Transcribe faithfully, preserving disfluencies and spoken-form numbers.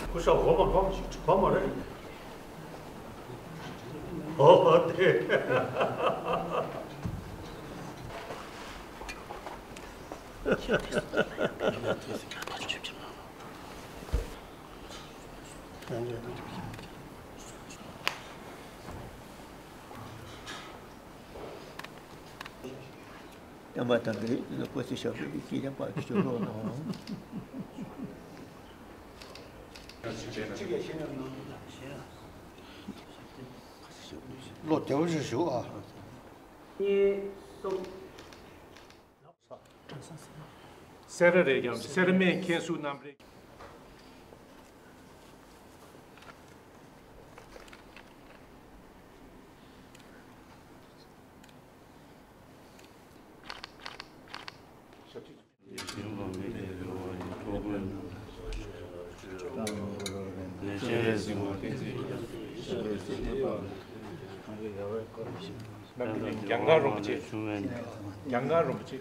སྐུ་ཞབས་གོ་མ་གོ་མ་ཞིག་གོ་མ་རེད། ཨོ་དེ། བསྟན་པ་དང་འབྲེལ་ཡོད་དེ་ཚོ་སྐུ་ཚེ་ཞབས་པད་ཀྱི་སྐྱིད་ལྡན་པར་གྱུར་རོགས་གནང་། བློ་བདེ་པོ་ཞིག་བཞུགས་ཨ། གཉིས། གསུམ། སེ་ར་རེད་ཀྱང་སེ་ར་སྨད་མཁན་ཟུར་རྣམ་རེད། རྒྱང་གར་རིན་པོ་ཆེ། རྒྱང་གར་རིན་པོ་ཆེ།